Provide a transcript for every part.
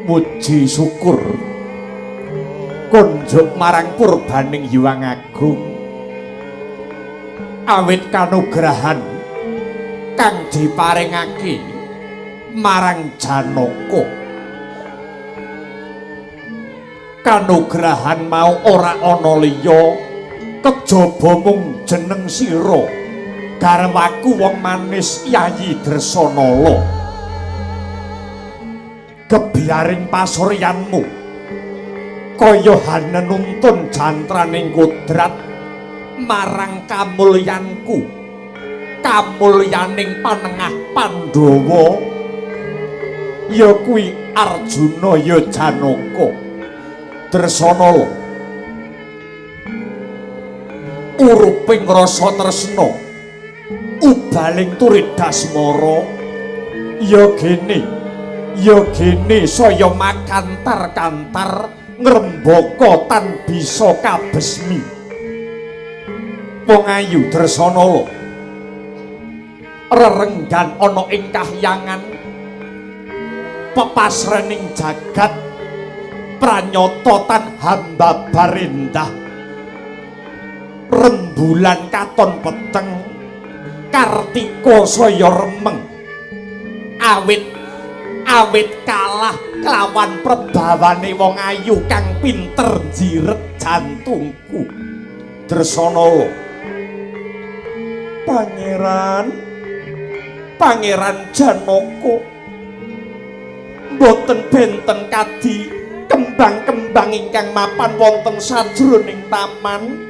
Muji syukur kunjuk marang purbaning Hyang Agung awit kanugrahan kang diparingake marang Janaka. Kanugrahan mau ora ana liya kejaba mung jeneng sira garwaku wong manis Yayi Dresanala. Gebyaring pasuryanmu kaya hanenuntun jantraning kodrat marang kamulyanku, kamulyaning panengah Pandhawa ya kuwi Arjuna ya Janaka. Dresanala uruping rasa tresna ubaling turidasmara ya gene ya gene saya makantar-kantar ngrembaka tan bisa kabesmi. Wong ayu Dresanala rerenggan ana ing kahyangan pepasrening jagat pranyata tan hambabar endah rembulan katon peteng kartika saya remeng awit kalah kelawan prebawane wong ayu kang pinter njiret jantungku. Dresanala Pangeran, Pangeran Janaka mboten benten kadi kembang-kembang ingkang mapan wonten sajroning taman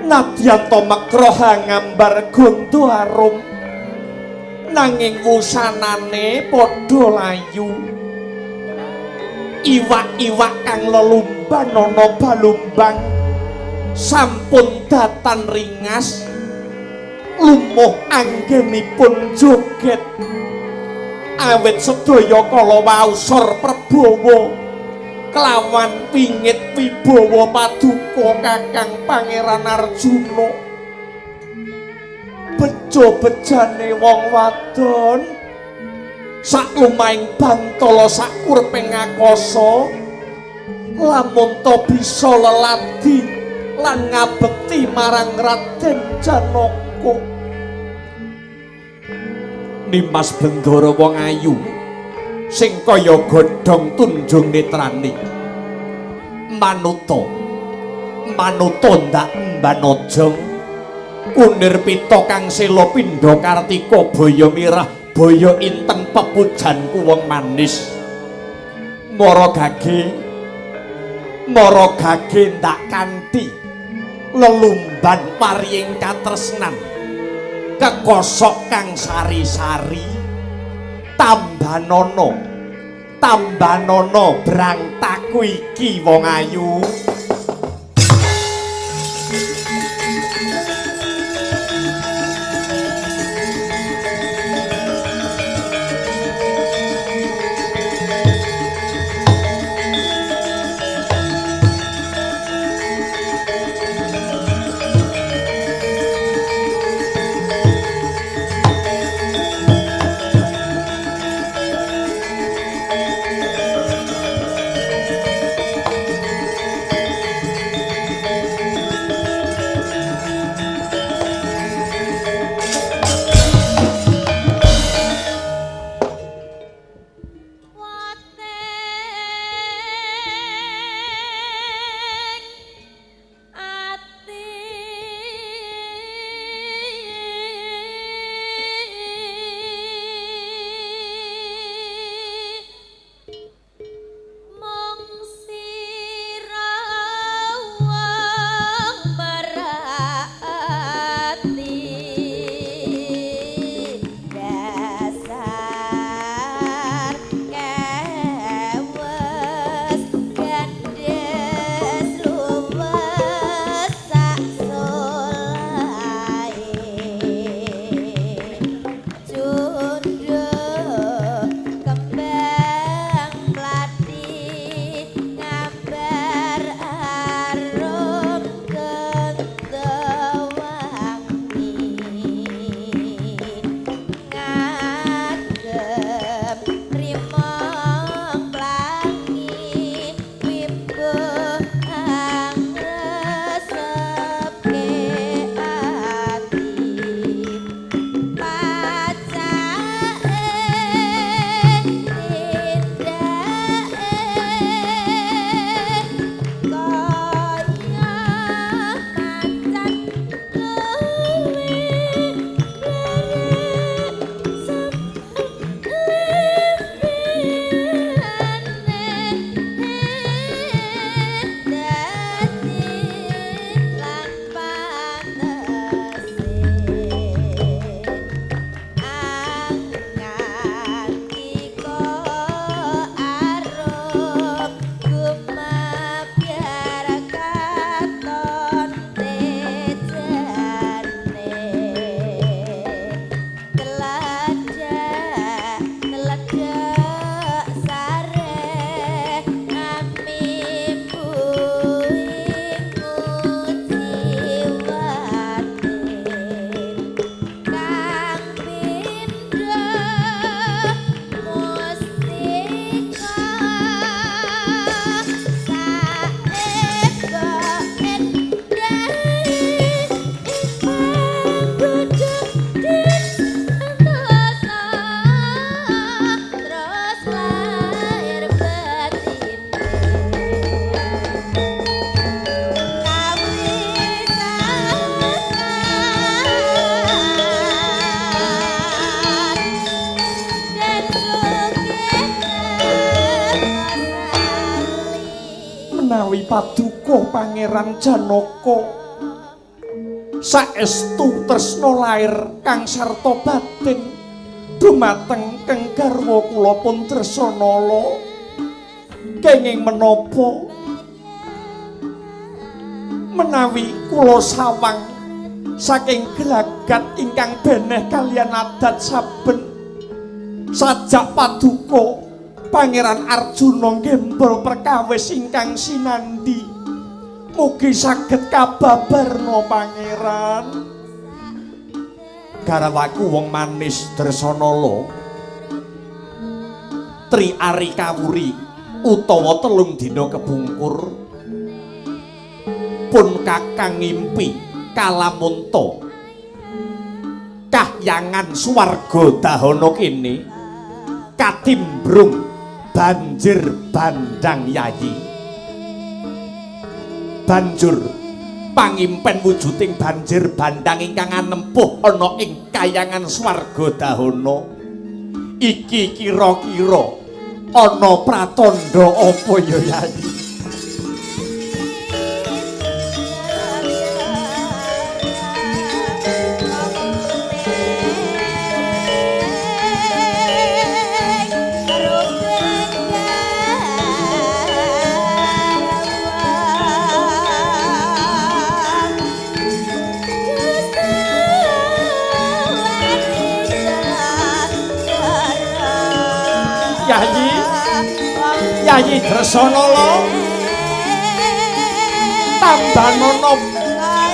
nadyan ta mekroh ngambar gondo arum nanging wusanane padha layu. Iwak-iwak kang lelumban ana balumbang sampun datan ringas lumuh anggenipun joget awit sedaya kala wau sor prabawa kelawan pingit wibawa paduka Kakang Pangeran Arjuna. Bejo-bejane wong wadon saklumahing bantala sakurping akasa lamun ta bisa leladi lan ngabekti marang Raden Janaka. Nimas Bendara wong ayu sing kaya godhong tunjung netrane manuta manuta ndak mbanojong kunir pita kang sela pindha kartika baya mirah baya inten pepujanku wong manis. Mara gage ndak kanthi lelumban pariying katresnan kekosok kang sari-sari tambanono tambanono brangtaku iki wong ayu. dadi paduka Pangeran Janaka. Saestu tresna lair kang sarta batin dumateng keng garwa kula pun Dresanala. Kenging menapa menawi kula sawang saking gelagat ingkang beneh kaliyan adat saben sajak paduka Pangeran Arjuna nggembol perkawis ingkang sinandhi. Mugi saged kababarna Pangeran. Garwaku wong manis Dresanala tri ari kawuri utawa telung dina kebungkur pun kakang ngimpi kalamunta kahyangan swarga dahana kene katimbrung banjir bandang yayi. Banjur pangimpen wujuding banjir bandang ingkang anempuh ana ing kayangan swarga dahana iki kira-kira ana pratandha apa ya Yayi? Yayi, Yayi Dresanala tambanono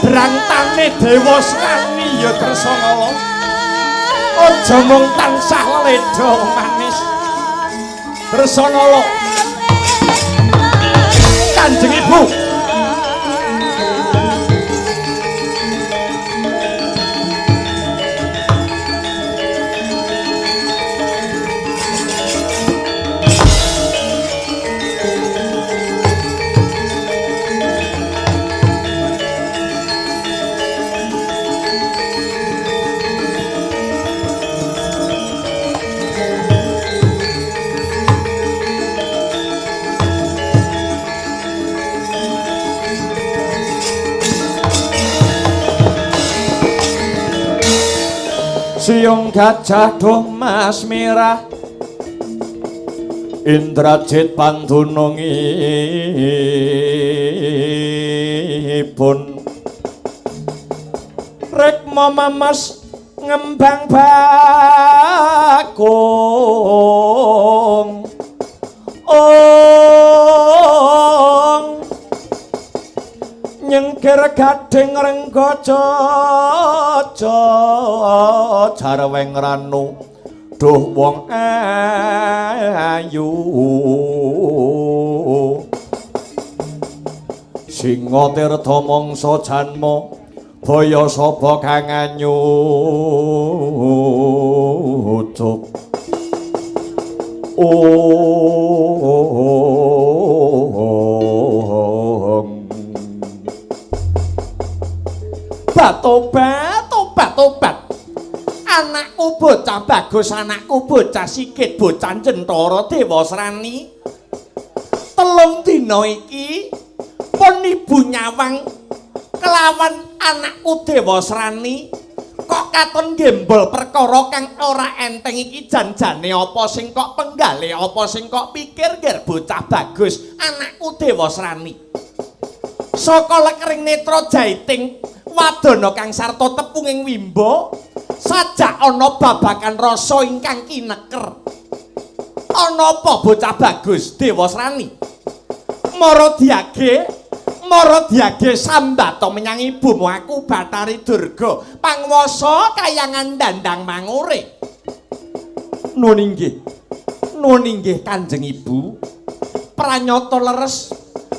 brangtane Dewa Srani ya Dresanala. Aja mung tansah ledha manis Dresanala. Kanjeng Ibu. Siung gajah duh mas merah Indrajit pandunungipun Rekma mamas ngembang bakung ong nyengkir gading renggaca jarweng ranu duh wong ayu singa tirta mangsa janma baya sapa kang anyucup Tobat, tobat, tobat. Anakku bocah bagus, anakku bocah sikit, bocah jentara Dewasrani. Telung dina iki pun ibu nyawang kelawan anakku Dewasrani kok katon gembol perkara kang ora enteng iki janjane apa sing kok penggale, apa sing kok pikir ngger bocah bagus anakku Dewasrani. Saka lekering netra jaiting wadana kang sarta tepunging wimba sajak ana babagan rasa ingkang kineker. Ana apa bocah bagus Dewasrani? Mara diage sambata menyang ibumu aku Bathari Durga panguwasa kayangan dandang mangure. Nun inggih. Nun inggih Kanjeng Ibu. Pranyata leres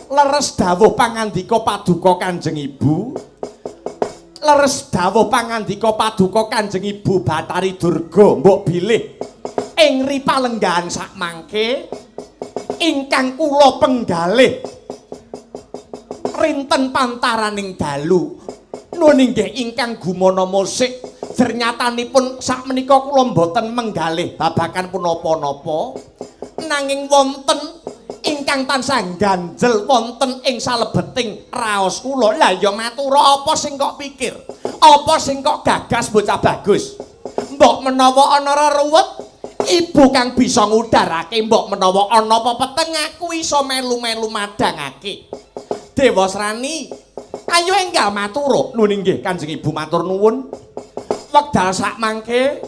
leres dawuh pangandika paduka Kanjeng Ibu. Leres dawuh pangandika paduka Kanjeng Ibu Bathari Durga mbok bilih ing ripalenggahan sakmangke ingkang kula penggalih rinten pantaraning dalu. Nun inggih ingkang gumana musik jernyatanipun sakmenika kula mboten menggalih babagan punapa-napa nanging wonten ingkang Ingkang tansah ganjel wonten ing salebeting raos kula. Lah ya matura apa sing kok pikir? Apa sing kok gagas bocah bagus? Mbok menawa ana reruwet, ibu kang bisa ngudharake, mbok menawa ana pepeteng aku iso melu-melu madhangake. Dewasrani, ayo enggal matura. Nuwun inggih Kanjeng Ibu, matur nuwun. Wekdal sakmangke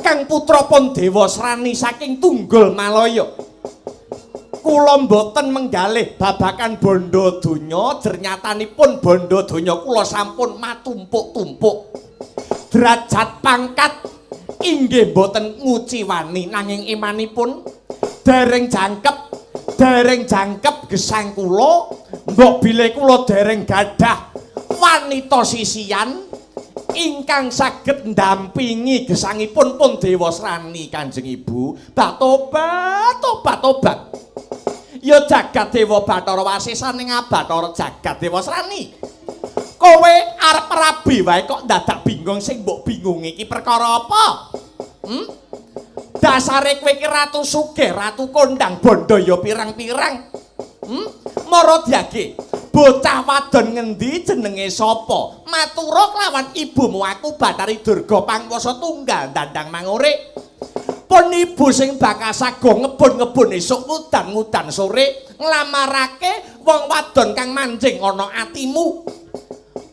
Kang putra pun Dewasrani saking Tunggul Malaya. Kula mboten menggalih babakan bondo donya, jernyatanipun bondo donya kula sampun matumpuk-tumpuk. Derajat pangkat inggih mboten nguciwani, nanging imanipun dereng jangkep, dereng jangkep gesang kula. Mbok bilih kula dereng gadah wanita sisian ingkang saged ndampingi gesangipun pun Dewasrani Kanjeng Ibu. Batobat, tobat, tobat. Ya jagat dewa Bathara Wasesa ning Abathara jagat Dewasrani. Kowe arep rabi wae kok dadak bingung, sing mbok bingungi iki perkara apa? Dasare kowe iki ratu sugih, ratu kondang, bondo ya pirang-pirang. Mara diage. Bocah wadon ngendi jenenge sapa? Matura kelawan ibumu aku Bathari Durga Pangwasa tunggal dandang mangure. Pun ibu sing bakasago ngebun-ngebun esuk ngudan-ngudan sore nglamarake wong wadon kang manjing ana atimu.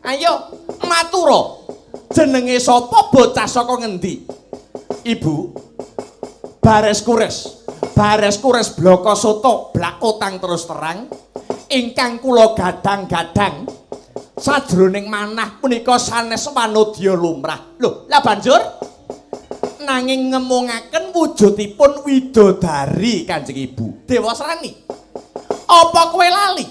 Ayo matura. Jenenge sapa, bocah saka ngendi? Ibu Bares Kures. Bares Kures bloko soto blakotang terus terang ingkang kula gadang-gadang sajroning manah punika sanes wanodya lumrah. Lho, lah banjur nanging ngemungaken wujudipun widodari Kanjeng Ibu Dewasrani. Apa kowe lali?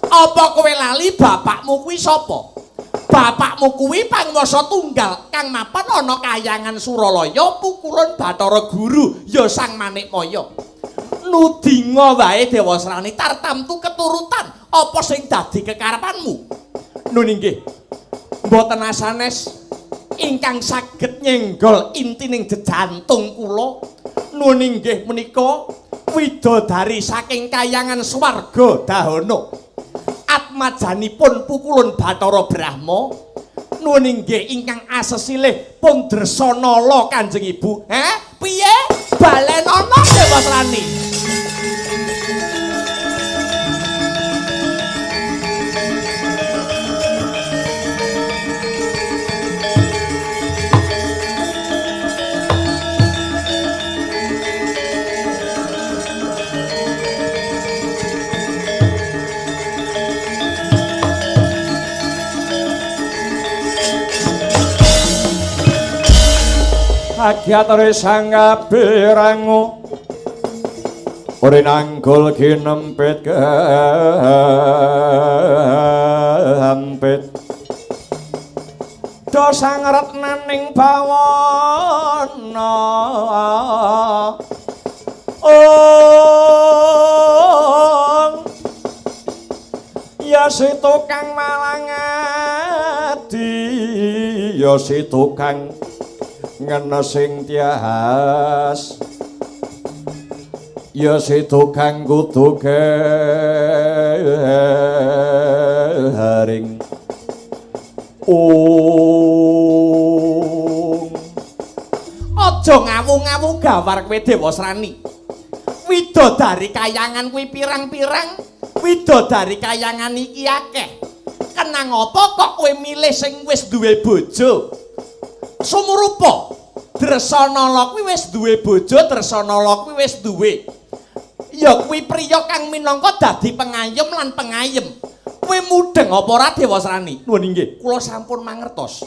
Apa kowe lali bapakmu kuwi sapa? Bapakmu kuwi Panguwasa tunggal kang mapan ana kayangan Suralaya pukulun Bathara Guru ya Sang Manikmaya. Nudinga wae Dewasrani tartamtu keturutan apa sing dadi kekarepanmu. Nun inggih mboten asanes ingkang saged nyenggol intining jejantung kula. Nun inggih menika widodari saking kayangan swarga dahana, atmajanipun pukulun Bathara Brahma. Nuwun inggih ingkang asesilih pun Dresanala Kanjeng Ibu. Heh, piye? Balenono Dewasrani. Agyatare sang kabirangu ore nanggul kinempit kempit do sang retnaning bawana ong ya si tukang malang adi ya si tukang ngenesing tias ya si tukang kudu garing. Ong aja ngawu-ngawu gawar kowe Dewasrani. Widodari kayangan kuwi pirang-pirang, widodari kayangan iki akeh. Kenang apa kok kowe milih sing wis duwe bojo? Sumurupa Dresanala kuwi wis duwe bojo, Dresanala kuwi wis duwe. Ya kuwi priya kang minangka dadi pengayem lan pengayem. Kowe mudheng apa ora Dewasrani? Nuwun inggih, kula sampun mangertos.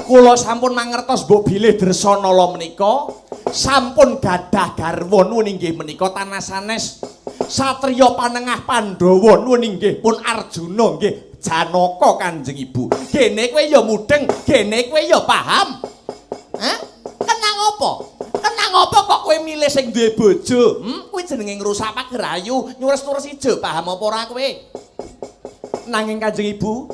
Kula sampun mangertos mbok bilih Dresanala menika sampun gadah garwa. Nuwun inggih menika tanah sanes satriya panengah Pandhawa. Nuwun inggih pun Arjuna nggih Janaka Kanjeng Ibu. Gene kowe ya mudheng, gene kowe ya paham. Hah? Kenang apa? Kenang apa kok kowe milih sing duwe bojo? Kuwi jenenge ngrusak pagerayu, nyures-nyures ijo, paham apa ora kowe? Nanging Kanjeng Ibu,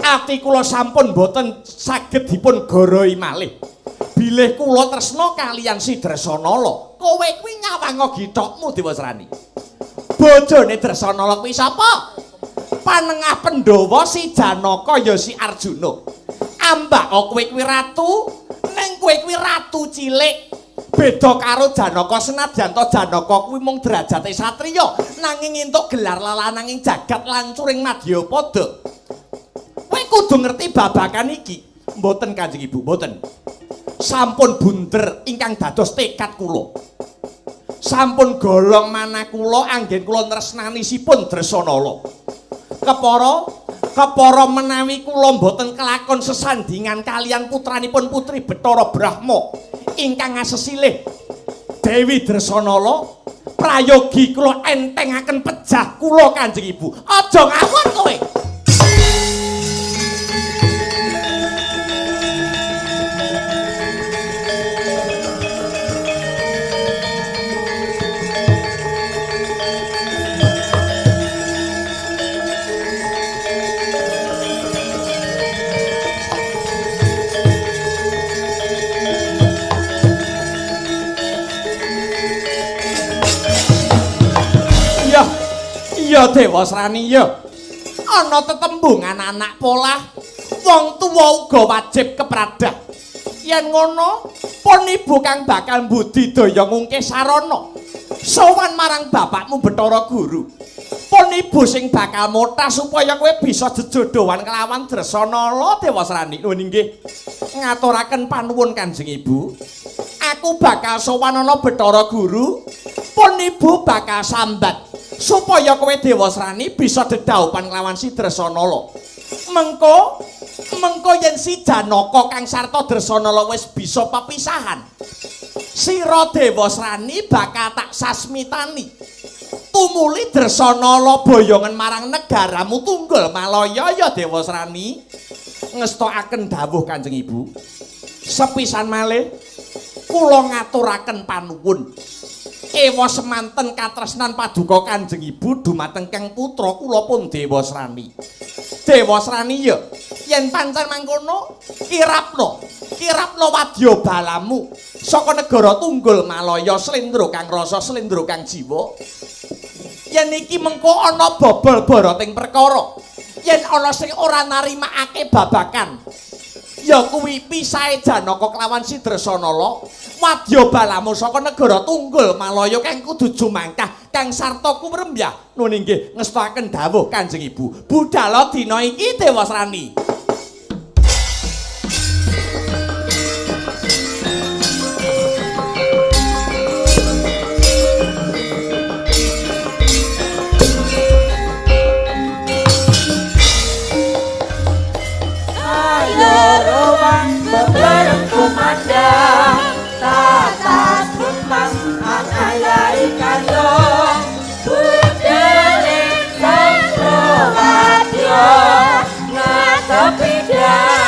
ati kula sampun boten saged dipun goroi malih. Bilih kula tresna kaliyan si Dresanala. Kowe kuwi nyawanga githokmu Dewasrani. Bojone Dresanala kuwi sapa? Panengah Pandhawa si Janaka ya si Arjuna. Ambak kowe kuwi ratu, ning kowe kuwi ratu cilik. Beda karo Janaka, senadyan to Janaka kuwi mung derajate satriya, nanging entuk gelar lalananging jagat lancuring madyapada. Kowe kudu ngerti babagan iki. Mboten Kanjeng Ibu, mboten. Sampun bunder ingkang dados tekad kula. Sampun golong manah kula anggen kula tresnani sipun Dresanala. Kepara menawi kula mboten kelakon sesandingan kalian putranipun Putri Bathara Brahma ingkang asesilih Dewi Dresanala, prayogi kula entengaken pejah kula Kanjeng Ibu. Aja ngawur kowe. Ya Dewasrani ya. Ana tetembungan anak polah, wong tuwa uga wajib kepradah. Yen ngono, pun ibu kang bakal mbudidaya ngungkih sarana. Sowan marang bapakmu Bathara Guru. Pun ibu sing bakal motah supaya kowe bisa jejodohan kelawan Dresanala Dewasrani. Nuwun inggih. Ngaturaken panuwun Kanjeng Ibu. Aku bakal sowan ana Bathara Guru. Pun ibu bakal sambat supaya kowe Dewasrani bisa dedhaupan kelawan si Dresanala. Mengko yen si Janaka kang sarta Dresanala wis bisa pepisahan, sira Dewasrani bakal tak sasmitani. Tumuli Dresanala boyongan marang negaramu Tunggul Malaya ya Dewasrani. Ngestokaken dawuh Kanjeng Ibu. Sepisan malih kula ngaturaken panuwun. Ewa semanten katresnan paduka Kanjeng Ibu dumateng kang putra kula pun Dewasrani. Dewasrani ya, yen pancen mangkono kirapno wadya balamu saka negara Tunggul Malaya slendro kang rasa slendro kang jiwa. Yen iki mengko ana bobol barating perkara, yen ana sing ora narimakake babakan ya kuwi pisahe Janaka kelawan si Dresanala, wadya balamu saka negara Tunggul Malaya kang kudu jumangkah kang sarta kumrembyah. Nuwun inggih ngestokaken dawuh Kanjeng Ibu. Budhala dina iki Dewasrani. Bebareng kumandang tatas tuntas anayai karyo budale sangro wadya ngatepi dawanata.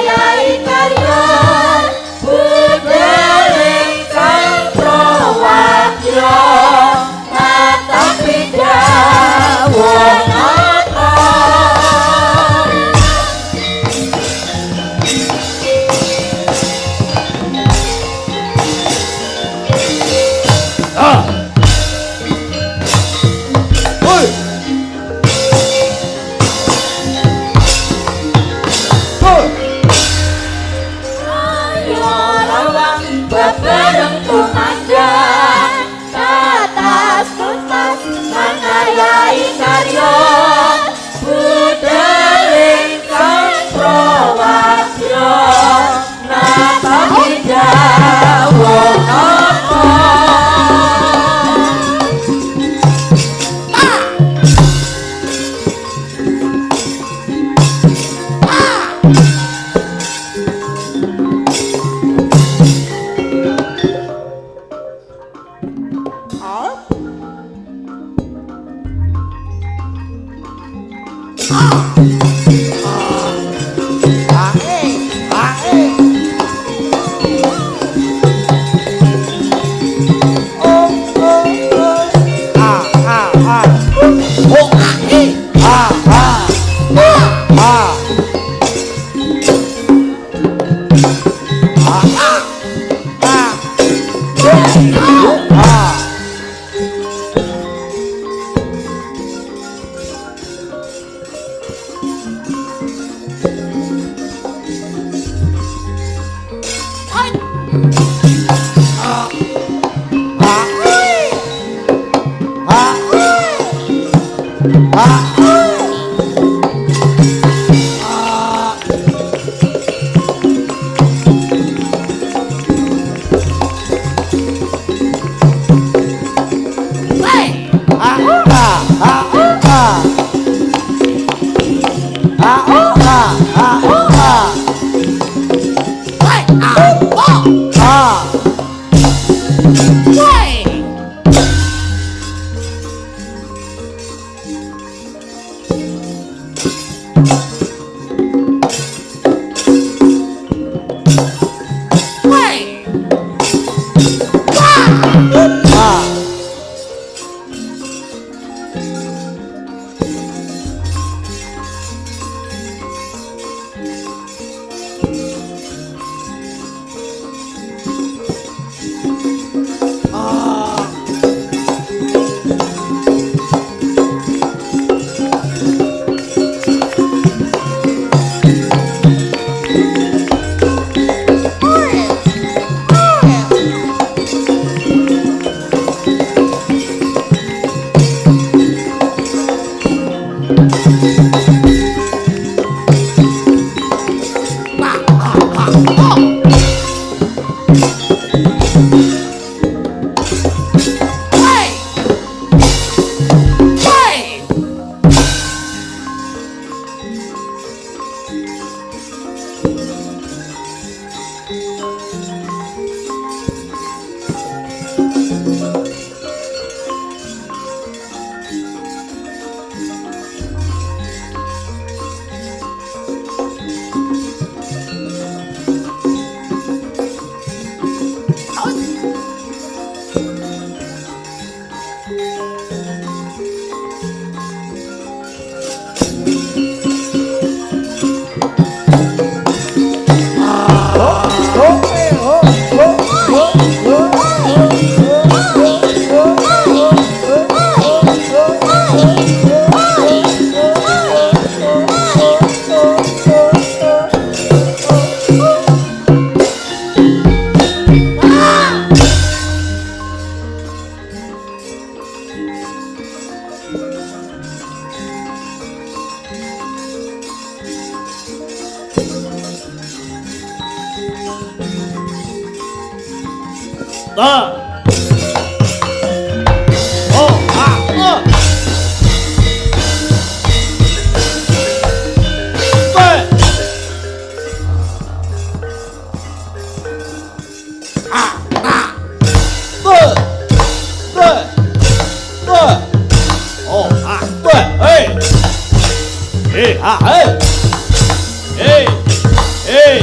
ngayahi karya budhaling kang prawadya natapi dawuh nata. Ah. Oi. Oi. Ayo lawang bebareng tumandang tatas tuntas ngayahi karya budhaling kang prawadya natapi dawuh nata. 哎哎哎哎。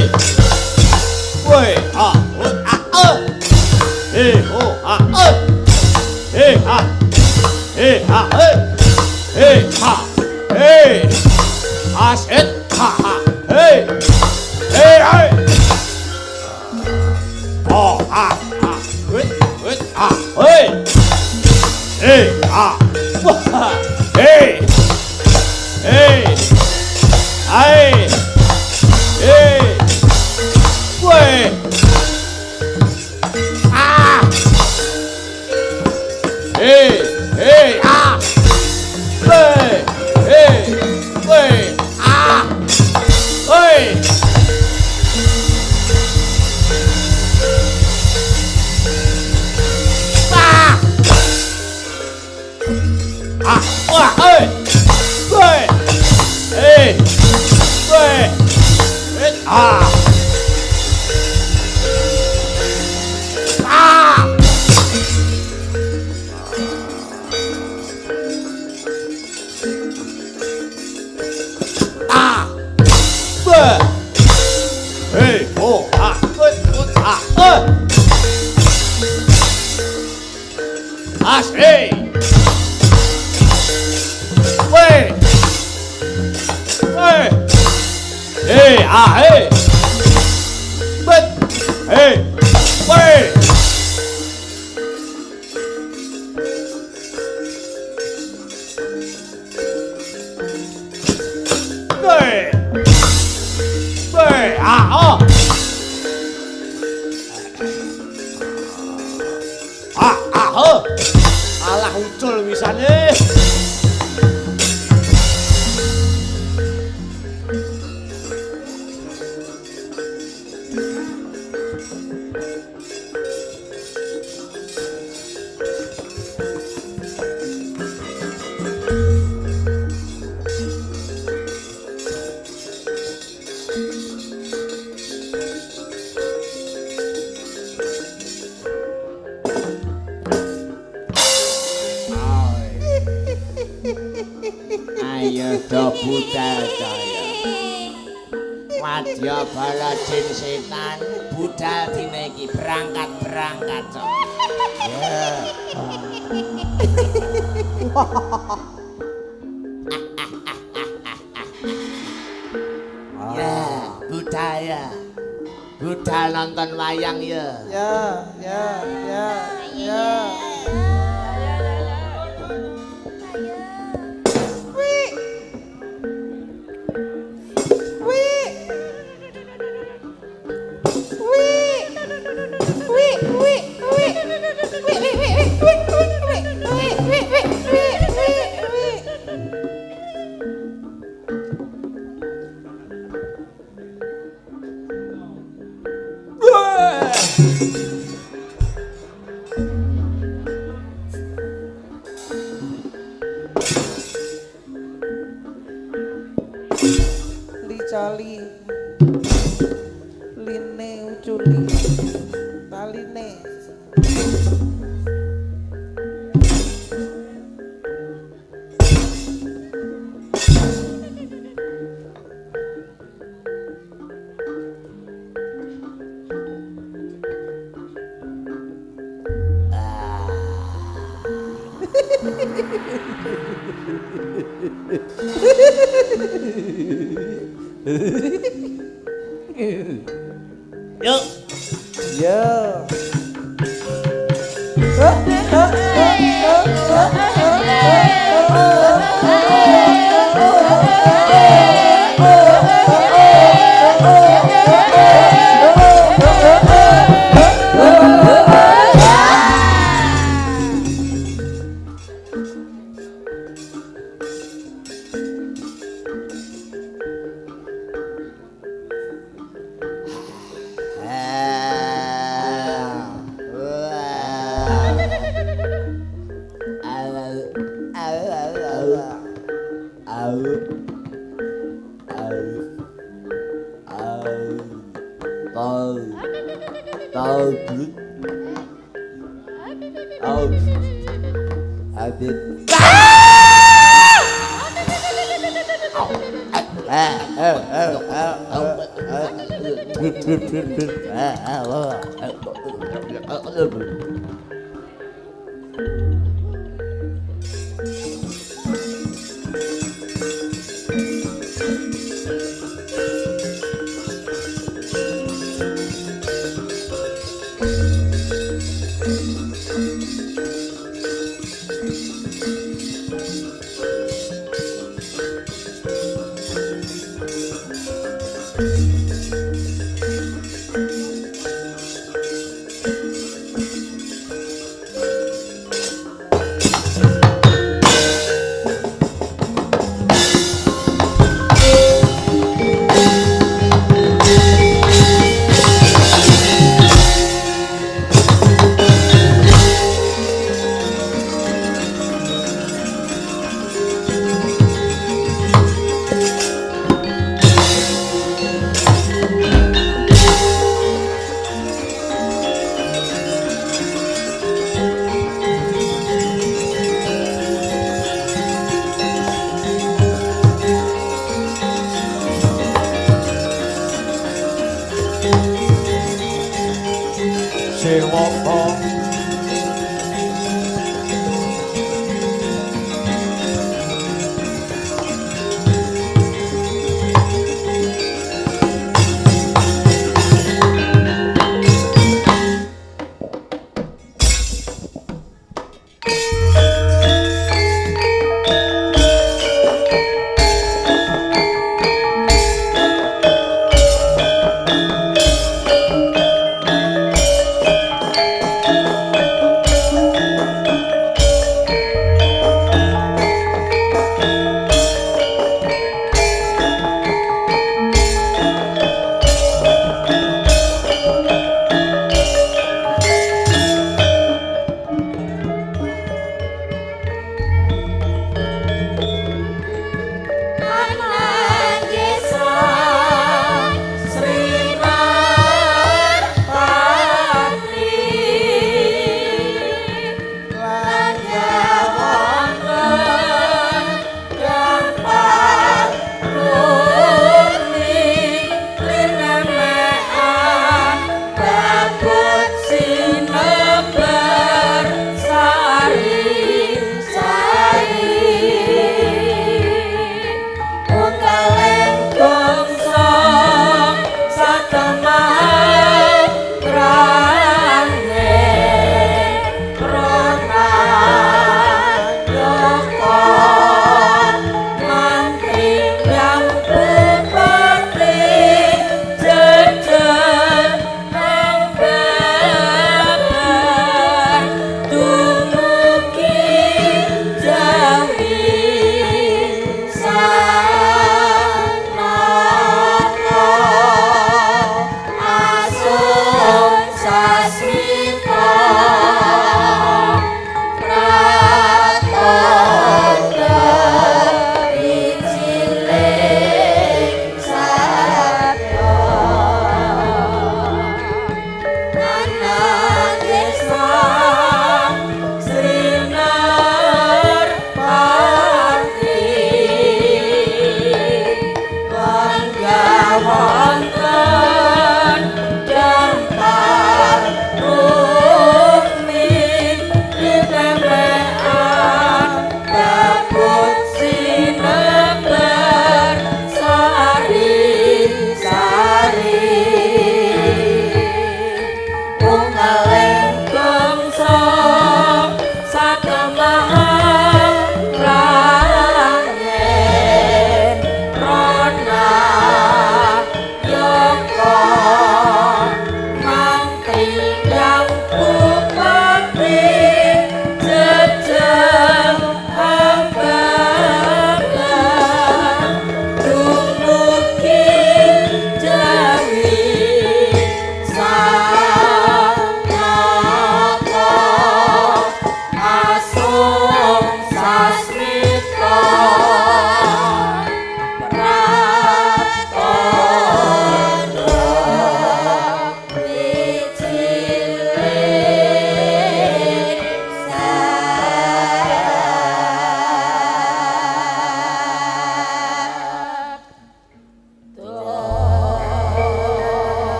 Hey ho ha eh. Hey ha. Hey ha hey. Hey ha. Hey. Aset ha ha. Hey. Hey hey. Oh ha ha. Wait wait ha. Hey. Hey ha. Hey. Hey. Hey. Hey. Wait. Ah. Hey. Hey. Ah. Hey. Hey. Hey. Ah. Hey. Ah. Ah. Wah. Hey. Hey. Hey. Hey. Hey. Ah. Ah. Ah. Hey. Oh. Ah. Ah. Ah. Ah. Hey. Hey. Hey. Hey. Ah. Hey. Hey. Hey. Hey. Hey. Ah. Oh. Ah. Ah. Oh. Alah ucul wisane. Ayo do budal daya. Wadya bala jin setan budal dina iki berangkat-berangkat cok. Ya. Ya, budal ya. Budal nonton wayang ya. Ya, ya, ya, ya. Licali line uculi taline. Yuk. Ya. Sewaka Thank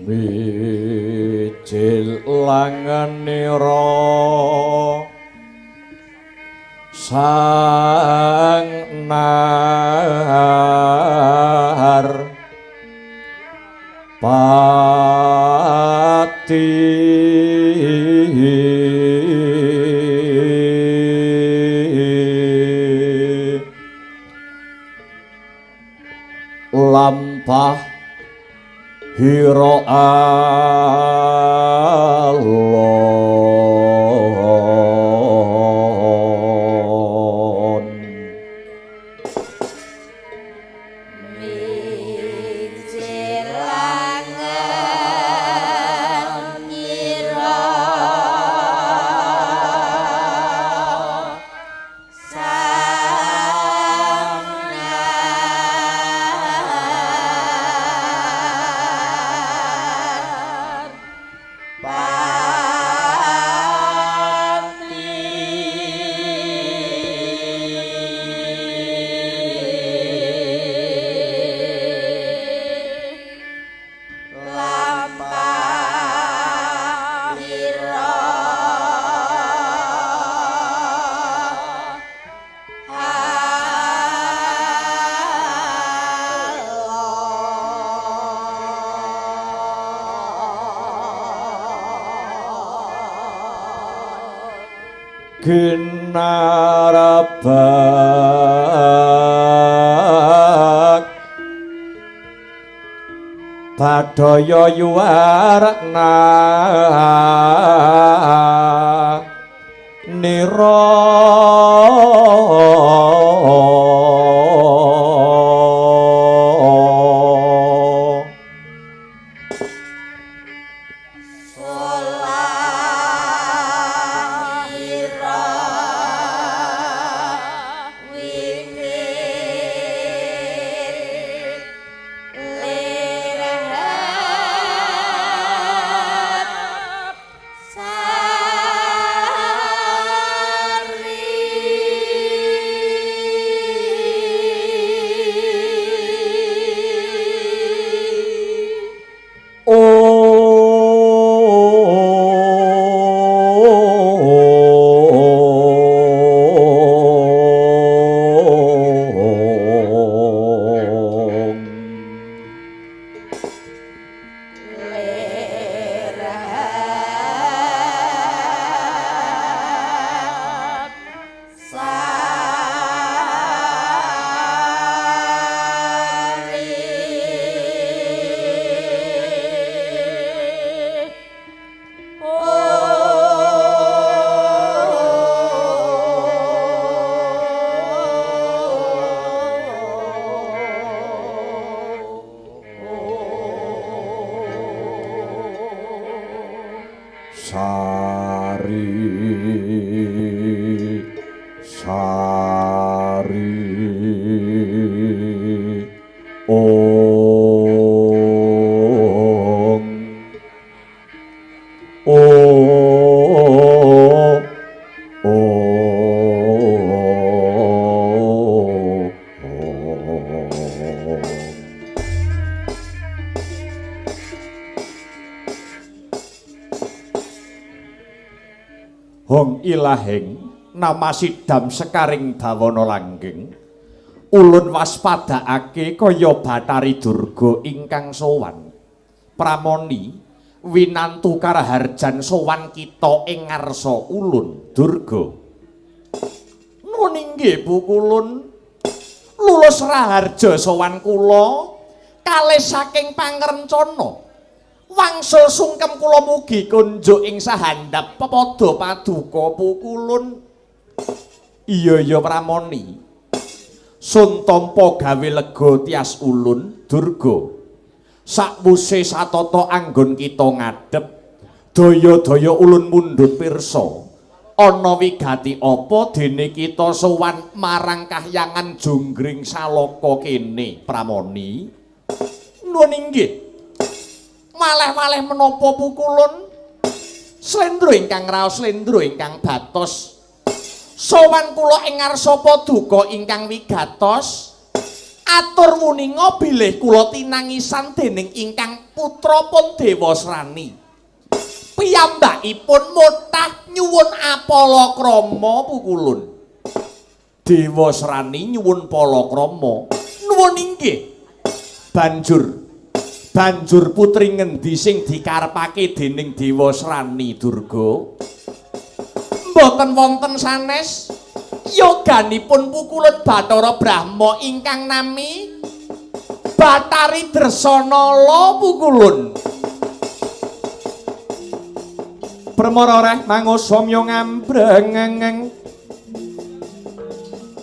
Mijil langenira sang nar pati lampah hira alon. Ginarabak badaya yuwarna nira Sari sari ong o o. Hong ilahing nama sidam sekaring bawana langgeng ulun waspadakake kaya Bathari Durga ingkang sowan. Pramoni winantu karaharjan sowan kita ing ngarsa ulun Durga. Nuwun inggih Bu kulun, lulus raharja sowan kula kalih saking pangrencana. Wangsul sungkem kula mugi kunjuk ing sahandap pepada paduka pukulun. Iya iya Pramoni, sun tampa gawe lega tias ulun Durga. Sakwuse satata anggon kita ngadhep, daya-daya ulun mundhut pirsa. Ana wigati apa dene kita sowan marang kahyangan Jonggring Salaka kene Pramoni? Nuwun inggih. Maleh-maleh menapa pukulun? Slendro ingkang raos, slendro ingkang batos. Sowan kula ing ngarsa paduka ingkang wigatos. Atur wuninga bilih kula tinangisan dening ingkang putra pun Dewasrani. Piyambakipun motah nyuwun apalakrama pukulun. Dewasrani nyuwun palakrama. Nuwun inggih. Banjur putri ngendi sing dikarepake dening Dewasrani Durga? Mboten wonten sanes. Yoganipun pukulun Bathara Brahma ingkang nami Bathari Dresanala pukulun. Permara reh mangusamya ngambrengeng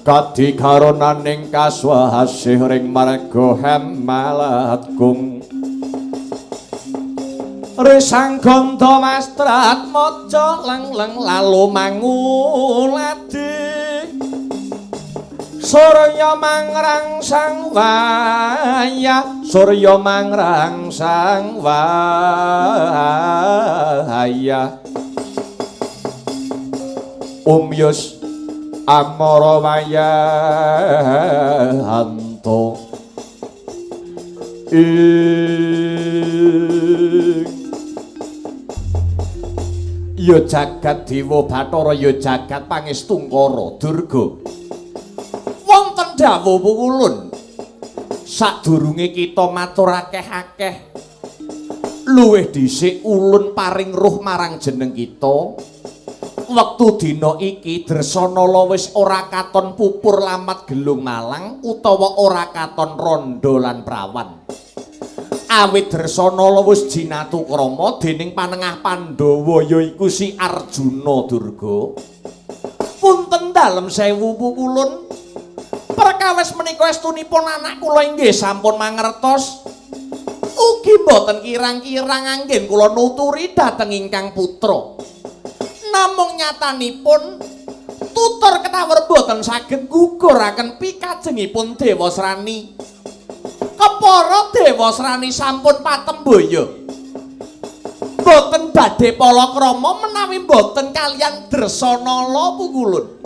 kadikaronaning kaswasih ring marga Hemalatgung. Resang ganda mastrat maca leng-leng lalu manguladi. Surya mangrangsang wayah, surya mangrangsang wayah. Umyus amara wayahanto ing ya jagat dewa Bathara, ya jagat pangestungkara Durga. Wonten dawuh pukulun, sadurunge kita matur akeh-akeh, luwih dhisik ulun paring ruh marang jeneng kita. Wektu dina iki Dresanala wis ora katon pupur lamat gelung malang utawa ora katon randha lan prawan. Awit Dresanala wis jinatu krama dening panengah Pandhawa yaiku si Arjuna Durga. Punten dalem sewu pukulun, perkawis menika estunipun anak kula inggih sampun mangertos. Ugi mboten kirang-kirang anggen kula nuturi dhateng ingkang putra. Namung nyatanipun tutur ketawur mboten saged guguraken pikajengipun Dewasrani. Kepara Dewasrani sampun patembaya. Mboten badhe palakrama menawi mboten kaliyan Dresanala pukulun.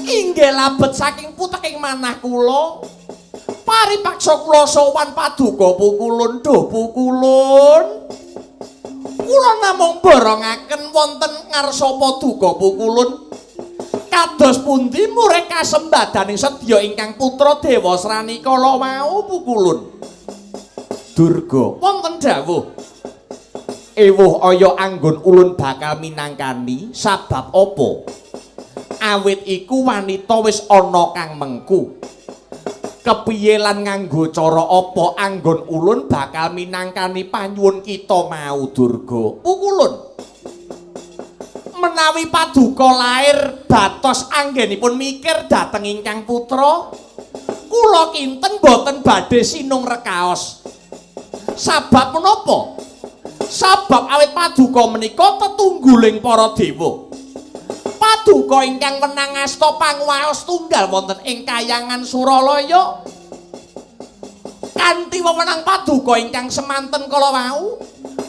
Inggih labet saking puteking manah kula. Paripaksa kula sowan paduka pukulun, duh pukulun. Kula namung borongaken wonten ngarsa paduka pukulun. Kados pundi murih kasembadaning sedya ingkang putra Dewasrani kala wau pukulun. Durga wonten dawuh, ewuh aya anggon ulun bakal minangkani sabab apa? Awit iku wanita wis ana kang mengku. Kepiye lan nganggo cara apa anggon ulun bakal minangkani panyuwun kita mau Durga? Pukulun. Menawi paduka lair batos anggenipun mikir dhateng ingkang putra, kula kinten boten badhe sinung rekaos. Sabab menapa? Sabab awit paduka menika tetungguling para dewa. Paduka ingkang wenang asta panguwaos tunggal wonten ing kayangan Suralaya. Kanthi wewenang paduka ingkang semanten kala wau,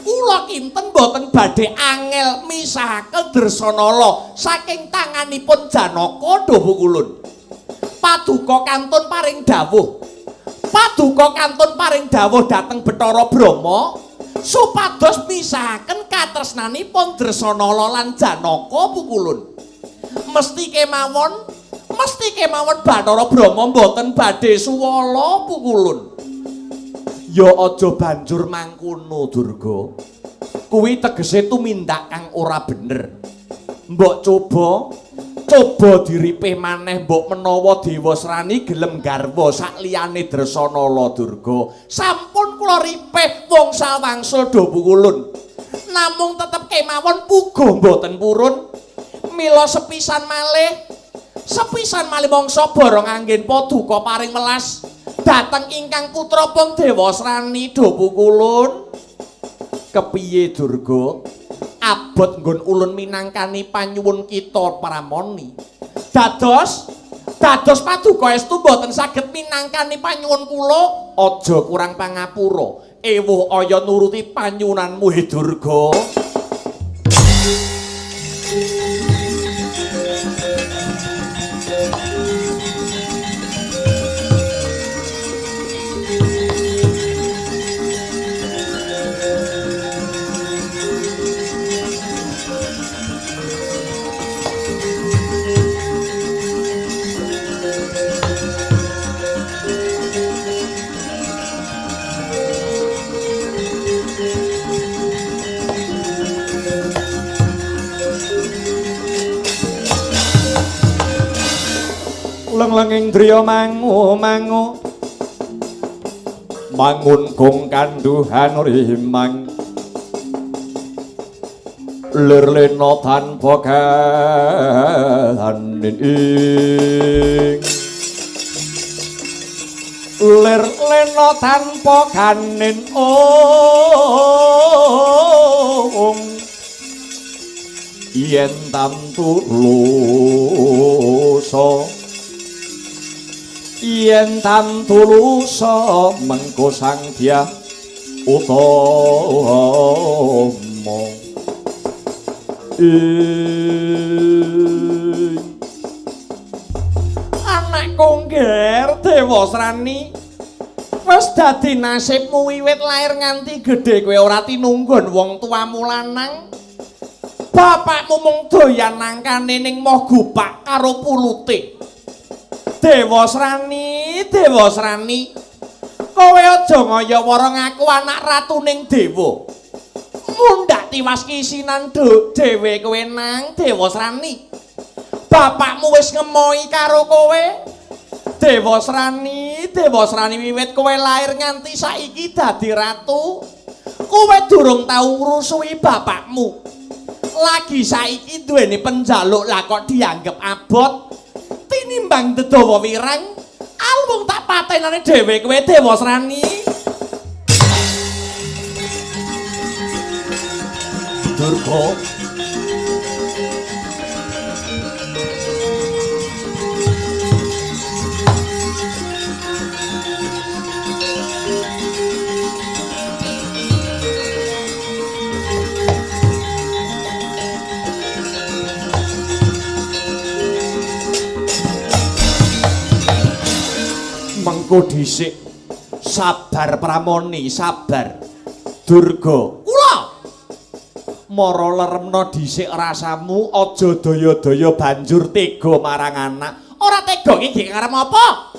kula kinten boten badhe angel misahaken Dresanala saking tanganipun Janaka duh pukulun. Paduka kantun paring dawuh. Paduka kantun paring dawuh dhateng Bathara Brahma supados misahaken katresnanipun Dresanala lan Janaka pukulun. Mesti kemawon Bathara Brahma mboten badhe suwala pukulun. Ya aja banjur mangkono Durga. Kuwi tegese tumindak kang ora bener. Mbok coba diripih maneh mbok menawa Dewasrani gelem garwa sakliyane Dresanala Durga. Sampun kula ripih wongsal wangsul do pukulun. Namung tetep kemawon puguh mboten purun. Mila sepisan malih mangsa bareng anggen paduka paring welas dhateng ingkang putra pun Dewasrani do pukulun. Kepiye Durga? Abot nggon ulun minangkani panyuwun kita pramoni. Dados paduka estu mboten saged minangkani panyuwun kula, aja kurang pangapura. Ewuh aya nuruti panyuwunanmu he Durga. Lenglenging driya mangu mangu mangun gong kanduhan rimang lir lena tanpa kanin ing lir lena tanpa kanin ong yen tamtu lusa yen tamtu lusa mengko sang dyah utama ing anakku ngger Dewasrani wis dadi nasibmu wiwit lair nganti gedhe kowe ora tinunggon wong tuamu lanang. Bapakmu mung doyan nangkane ning moh gupak karo pulute. Dewasrani, Dewasrani, kowe aja ngaya wara ngaku anak ratuning dewa. Mundhak tiwas kisinan dhewe kowe nang Dewasrani. Bapakmu wis ngemohi karo kowe. Dewasrani, Dewasrani wiwit kowe lair nganti saiki dadi ratu, kowe durung tau ngrusuhi bapakmu. Lagi saiki duweni penjaluk lah kok dianggep abot tinimbang dedawa wirang. Alwung tak patenane dhewe kowe Dewasrani. Durga mengko dhisik sabar Pramoni, sabar Durga. Kula mara leremna dhisik rasamu, aja daya-daya banjur tega marang anak. Ora tega iki gek karep apa?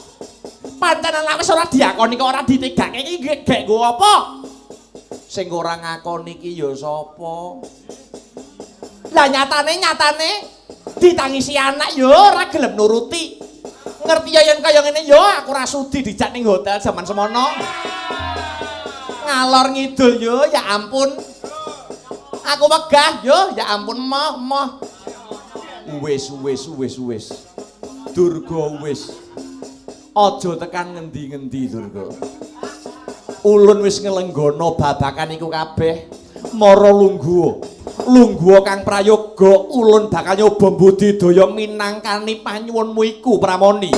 Pancen anak wis ora diakoni kok ora ditegake iki gek nggo apa? Sing ora ngakoni iki ya sapa? Lah nyatane ditangisi anak ya ora gelem nuruti. Ngerti ya yen kaya ngene ya aku ora sudi dijak ning hotel jaman semono. Ngalor ngidul yo ya ampun. Aku wegah yo ya ampun moh moh. Wis wis wis wis. Durga wis. Aja tekan ngendi-ngendi Durga. Ulun wis nglenggono babakan iku kabeh. Mara lungguh. Lungguh kang prayoga ulun bakal nyoba mbudidaya minangkani panyuwunmu iku Pramoni.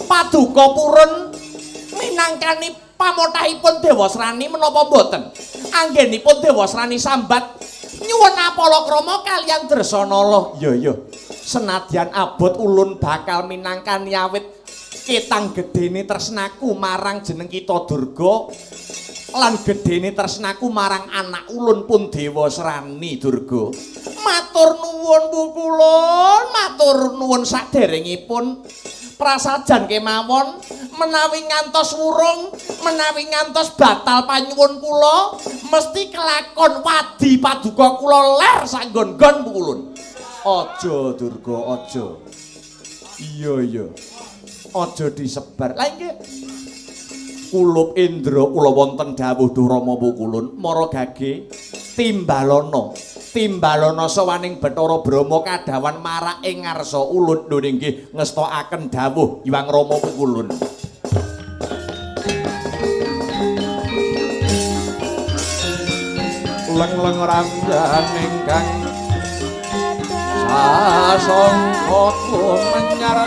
Paduka purun minangkani pamothahipun Dewasrani menapa mboten? Anggenipun Dewasrani sambat nyuwun apalakrama kaliyan Dresanala. Ya ya, senadyan abot ulun bakal minangkani awit ketang gedene tresnaku marang jeneng kita Durga lan gedene tresnaku marang anak ulun pun Dewasrani Durga. Matur nuwun Bu kulun, matur nuwun saderengipun prasajan kemawon menawi ngantos wurung, menawi ngantos batal panyuwun kula, mesti kelakon wadi paduka kula ler sanggon-gon Bu kulun. Aja Durga, aja. Iya iya. Aja disebar. Lah nggih. Kulup Indra kula wonten dawuh Duh Rama Pukulun mara gage timbalana. Timbalana sawaning Bathara Brahma kadhawan marak ing ngarsa ulun. Lho nggih ngestokaken dawuh Hyang Rama Pukulun. Leng-leng rambaning kang sasangka menyar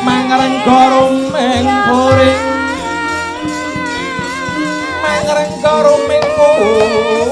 mangrengga rumeng puring mangrengga rumeng puring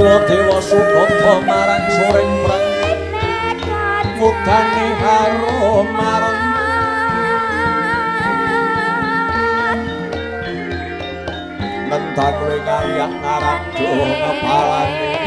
Garwa dewa sukata marang soring prang mudane haro marang nendang kowe kaliyan narado kepalane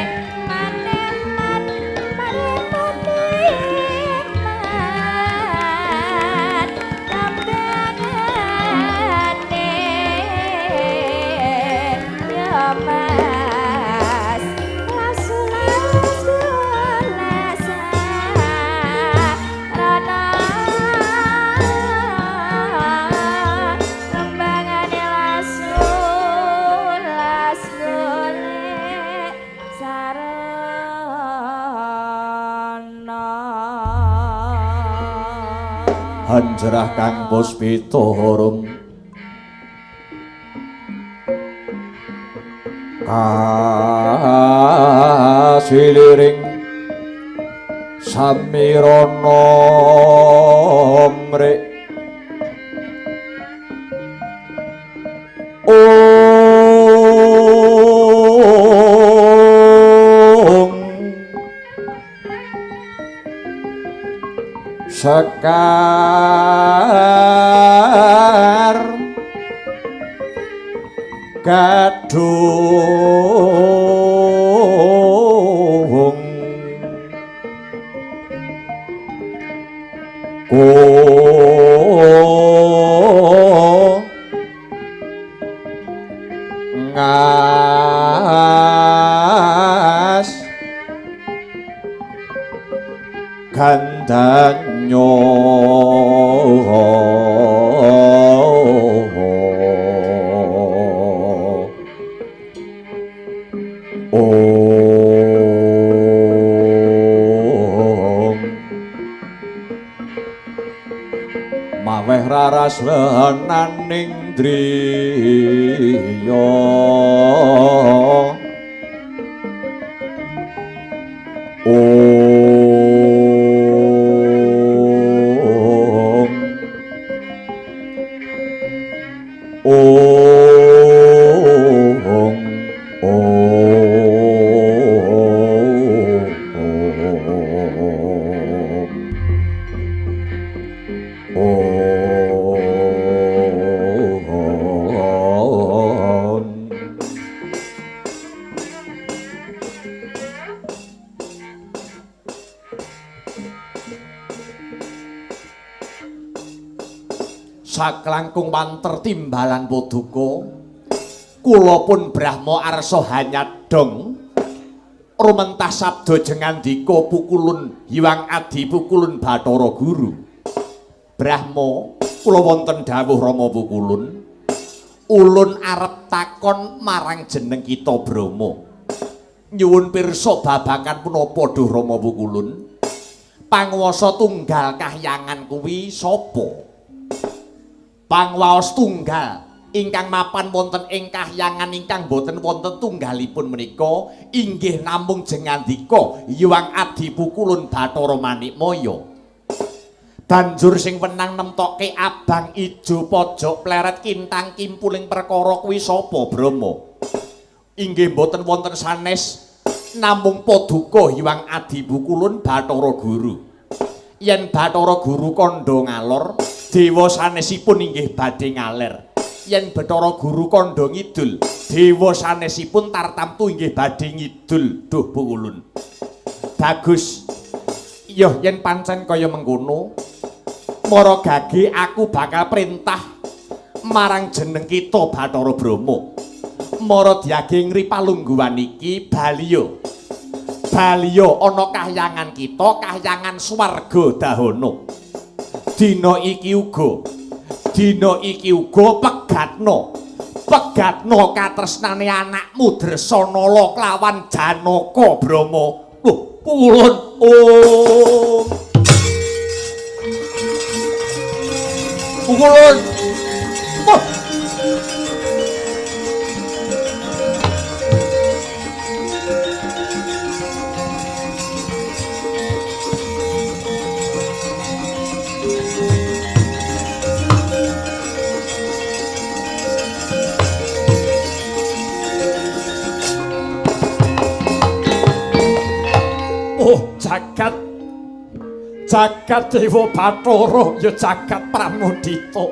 hanjerah kang puspita harum kasiliring samirana mrik ong sekar gadhung ko ngas gandanyo om maweh raras lenaning driya om om om om. Saklangkung wanter timbalan paduka kula pun Brahma arsa hanyadong rumentah sabda jengandika pukulun Hyang Adi pukulun Bathara Guru. Brahma kula wonten dawuh Rama pukulun ulun arep takon marang jeneng kita Brahma nyuwun pirsa babagan punapa duh Rama pukulun panguwasa tunggal kahyangan kuwi sapa? Pangwaos tunggal ingkang mapan wonten ing kahyangan ingkang boten wonten tunggalipun menika inggih namung jengandika Hyang Adi pukulun Bathara Manikmaya. Banjur sing wenang nemtokke abang ijo pojok pleret kintang kimpuling perkara kuwi sapa Brahma? Inggih boten wonten sanes namung paduka Hyang Adi pukulun Bathara Guru. Yen Bathara Guru kandha ngalor, dewa sanesipun inggih badhe ngaler. Yen Bathara Guru kandha ngidul, dewa sanesipun tartamtu inggih badhe ngidul. Duh pukulun. Bagus. Yoh yen pancen kaya mengkono, mara gage aku bakal perintah marang jeneng kita Bathara Brahma. Mara diage ngri palungguhan iki baliya. Baliya ana kahyangan kita, kahyangan swarga dahana. Dina iki uga, dina iki uga pegatno. Pegatno katresnane anakmu Dresanala kelawan Janaka Brahma. Loh, pulun om. Pukulun. Oh. Oh, jagat jagat Dewa Bathara ya jagat Pramudita.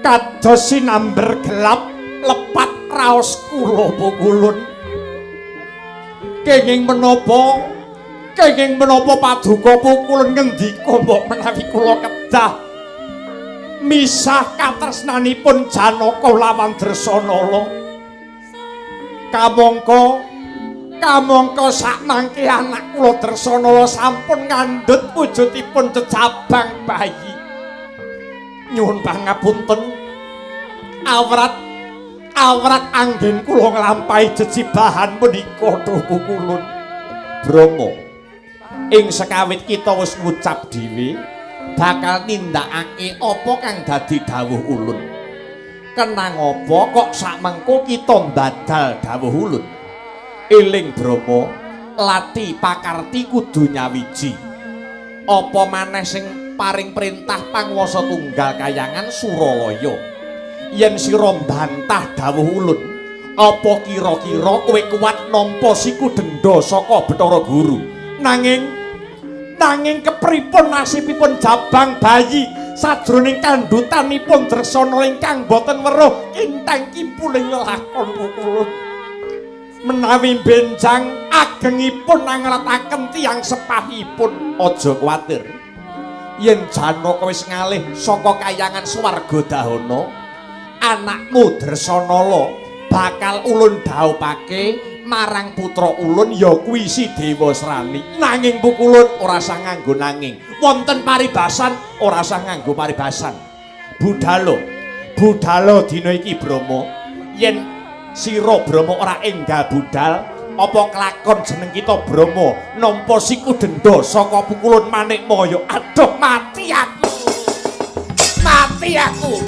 Kados sinamber gelap lepat raos kula pukulun. Kenging menapa? Kenging menapa paduka pukulun ngendika mbok menawi kula kedah misah katresnanipun Janaka lawan Dresanala. Kamangka kamangka sakmangke anak kula Dresanala sampun ngandhut wujudipun cecabang bayi. Nyuwun pangapunten, awrat awrat anggen kula nglampahi jejibahan menika duh pukulun. Brama, ing sekawit kita wis ngucap dhewe bakal nindakake apa kang dadi dawuh ulun. Kenang apa kok sakmengko kita mbadal dawuh ulun? Eling Brama, lati pakarti kudu nyawiji. Apa maneh sing paring perintah panguwasa tunggal kayangan Suralaya? Yen sira mbantah dawuh ulun, apa kira-kira kowe kuat nampa siku denda saka Bathara Guru? Nanging nanging kepripun nasibipun jabang bayi sajroning kandhutanipun Dresanala ingkang boten weruh kinteng kimpuling lelakon pukulun? Menawi benjang agengipun angletaken tiyang sepahipun. Aja kuwatir, yen Janaka wis ngalih saka kayangan swarga dahana, anakmu Dresanala bakal ulun dhaupake marang putra ulun ya kuwi si Dewasrani. Nanging pukulun ora sah nganggo nanging. Wonten paribasan ora sah nganggo paribasan. Budhalo, budhalo dina iki Brama. Yen sira Brama ora enggal budhal, apa kelakon jeneng kita Brama nampa siku denda saka pukulun Manikmaya? Aduh, mati aku. Mati aku.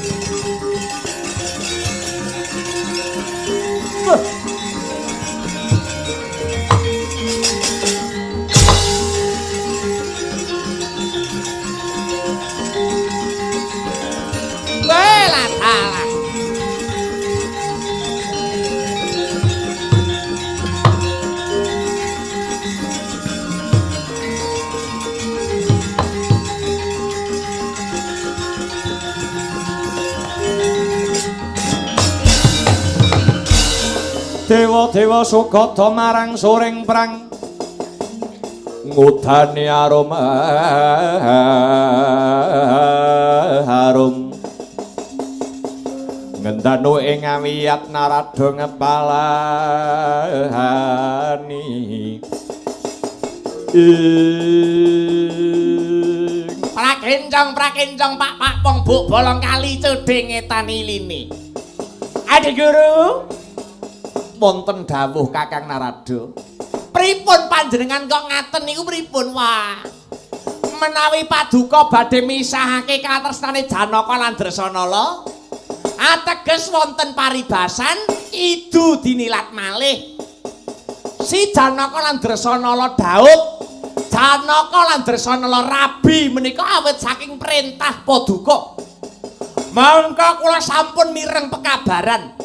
Welah dalah. Dewa-dewa sugata marang soring prang ngudane arum harum ngendanu ing awiyat narada ngepalani ing Prakencong prakencong pak pak pong buk bolong kali cedhe ngetan iline. Adi guru, wonten dawuh Kakang Narada. Pripun panjenengan kok ngaten niku pripun? Wah, menawi paduka badhe misahake katresnane Janaka lan Dresanala, ateges wonten paribasan idu dinilat malih. Si Janaka lan Dresanala dhaup, Janaka lan Dresanala rabi menika awit saking perintah paduka. Mongko kula sampun mireng pekabaran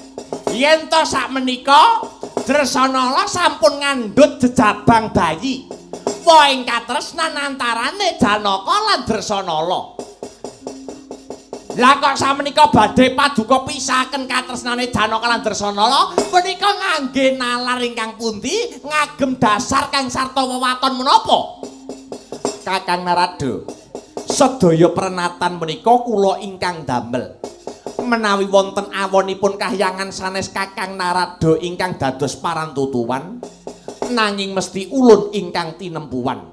yen to sakmenika Dresanala sampun ngandhut jejabang bayi. Wa ing katresnan antarane Janaka lan Dresanala. Lah kok sakmenika badhe paduka pisahaken katresnane Janaka lan Dresanala menika ngangge nalar ingkang pundi, ngagem dasar kang sarta wewaton menapa? Kakang Narada, sedaya prenatan menika kula ingkang damel. Menawi wonten awonipun kahyangan sanes Kakang Narada ingkang dados parantutuwan, nanging mesti ulun ingkang tinempuan.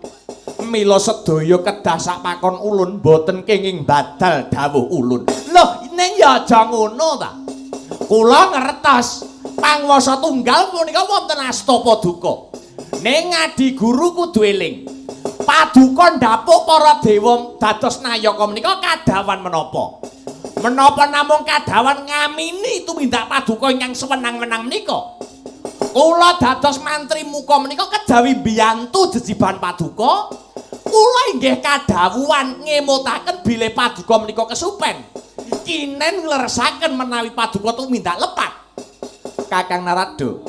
Mila sedaya kedah sakpakon ulun boten kenging badal dawuh ulun. Loh, ning ya aja ngono ta. Kula ngertos panguwasa tunggal punika wonten asta paduka. Ning adi guru kudu eling. Paduka ndhapuk para dewa dados nayaka menika kadhawan menapa? Menapa namung kadhawan ngamini tumindak paduka ingkang sewenang-wenang menika? Kula dados mantri muka menika kejawi mbiyantu jejiban paduka, kula inggih kadhawuhan ngemutaken bilih paduka menika kesupen. Kinen ngleresaken menawi paduka tumindak lepat. Kakang Narada,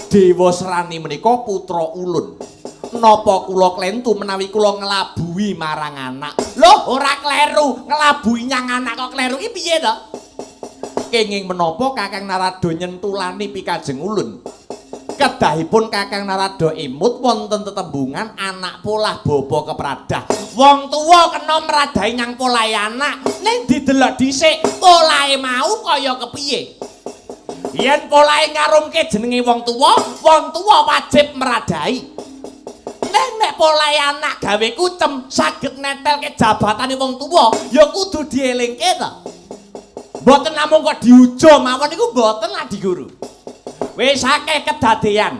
Dewasrani menika putra ulun. Napa kula klentu menawi kula nglabuhi marang anak? Loh, ora kleru, nglabuhi nyang anak kok kleru iki piye to? Kenging menapa Kakang Narada nyentulani pikajeng ulun? Kedahipun Kakang Narada emut wonten tetembungan anak polah bapa kepradah. Wong tuwa kena mradahi nyang polahe anak, ning didelok dhisik polahe mau kaya kepiye. Yen polahe ngarumke jenenge wong tuwa wajib mradahi. Ning nek polahe anak gawe kucem saged netelke jabatane wong tuwa, ya kudu dielingke to. Mboten namung kok diujo mawon niku mboten Adi Guru. Wis akeh kedadean.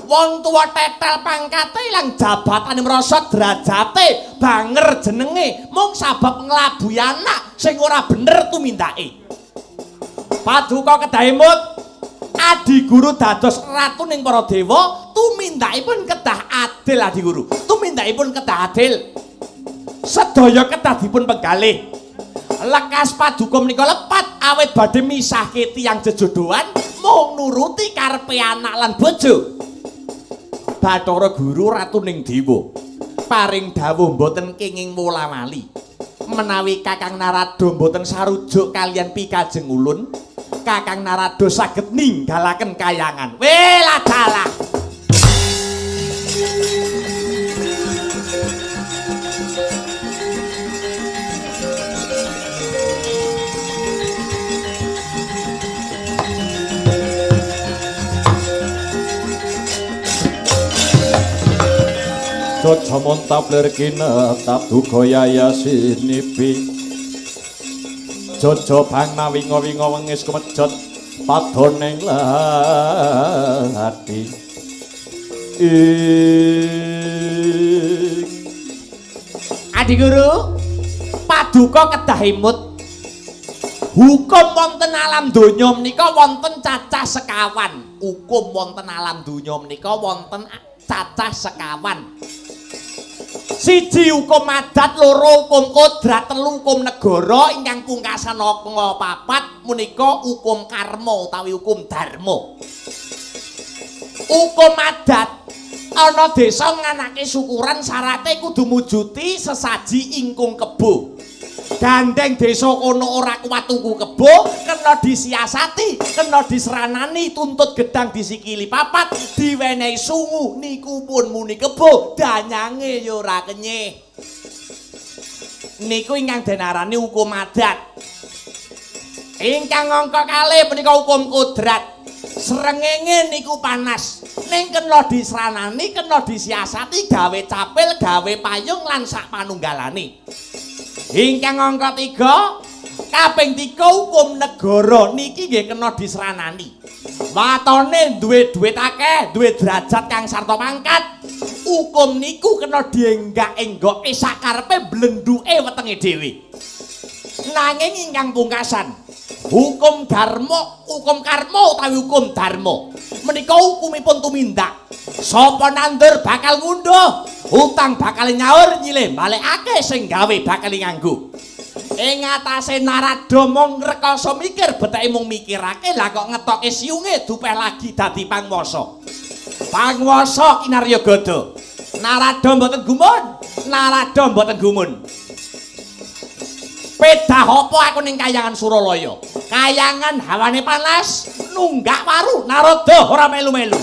Wong tuwa tetel pangkate ilang jabatane merosot derajate, banger jenenge mung sabab nglabuhi anak sing ora bener tumindake. Paduka kedah emut Adi Guru dados ratu ning para dewa, tumindakipun kedah adil Adi Guru. Tumindakipun kedah adil. Sedaya kedah dipun penggalih. Lekas paduka menika lepat awit badhe misahke tiyang jejodohan mung nuruti karepe anak lan bojo. Bathara Guru ratu ning dewa paring dawuh mboten kenging wola-wali. Menawi Kakang Narada mboten sarujuk kaliyan pikajeng ulun, Kakang Narada saged ninggalaken kayangan. Welah dalah. Jojo montap lir kinetap duga yayasinipi. Jojo bang nawinga-winga wengis kemejot padoning lati. Adi Guru, paduka kedah emut. Hukum wonten alam donya menika wonten cacah sekawan. Hukum wonten alam donya menika wonten cacah sekawan. Siji hukum adat, loro hukum kodrat, telu hukum negara, ingkang pungkasan angka papat menika hukum karma utawi hukum dharma. Hukum adat ana desa nganake syukuran syarate kudu mujuti sesaji ingkung kebo. Gandeng desa kono ora kuat tuku kebo, kena disiasati, kena diseranani, tuntut gedang disikili papat, diwenehi sungu niku pun muni kebo, danyange ya ora kenyih. Niku ingkang denarani hukum adat. Ingkang angka kalih menika hukum kodrat. Srengenge niku panas, ning kena diseranani, kena disiasati, gawe capil, gawe payung lan sak panunggalane. Ingkang angka 3, kaping 3 hukum negara niki nggih kena diseranani. Watone duwe dhuwit akeh, duwe derajat kang sarta pangkat. Hukum niku kena dienggak-enggoke sakarepe blenduke wetenge dhewe. Nanging ingkang pungkasan, hukum dharma, hukum karma utawi hukum dharma menika hukumipun tumindak. Sapa nandur bakal ngunduh, utang bakal nyaur, nyilih balekake sing gawe bakal nganggo. Ing atase Narada mung rekasa mikir, beteke mung mikirake, lah kok ngetoke siunge dupeh lagi dadi pangwasa. Pangwasa kinarya gada. Narada mboten gumun, Narada mboten gumun. Pedah apa aku ning kayangan Suralaya? Kayangan hawane panas, nunggak waru, Narada ora melu-melu.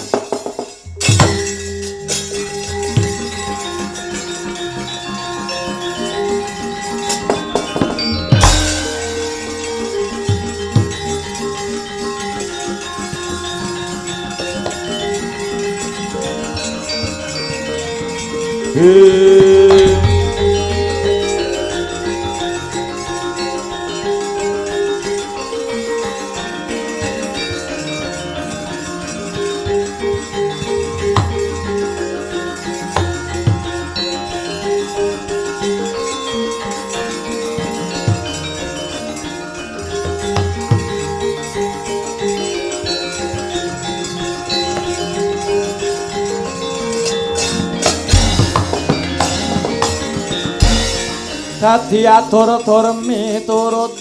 Dadi atur-atur miturut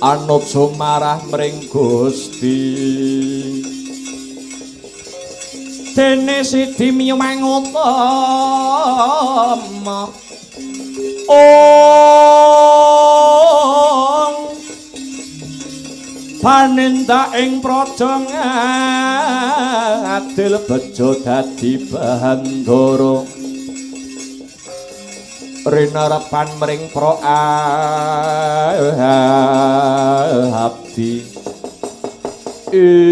anut sumarah mring Gusti. Dene sidi miyo mangutama. Ong paninda ing praja ngadil bejo dadi bandara rinarepan mring pra abdi.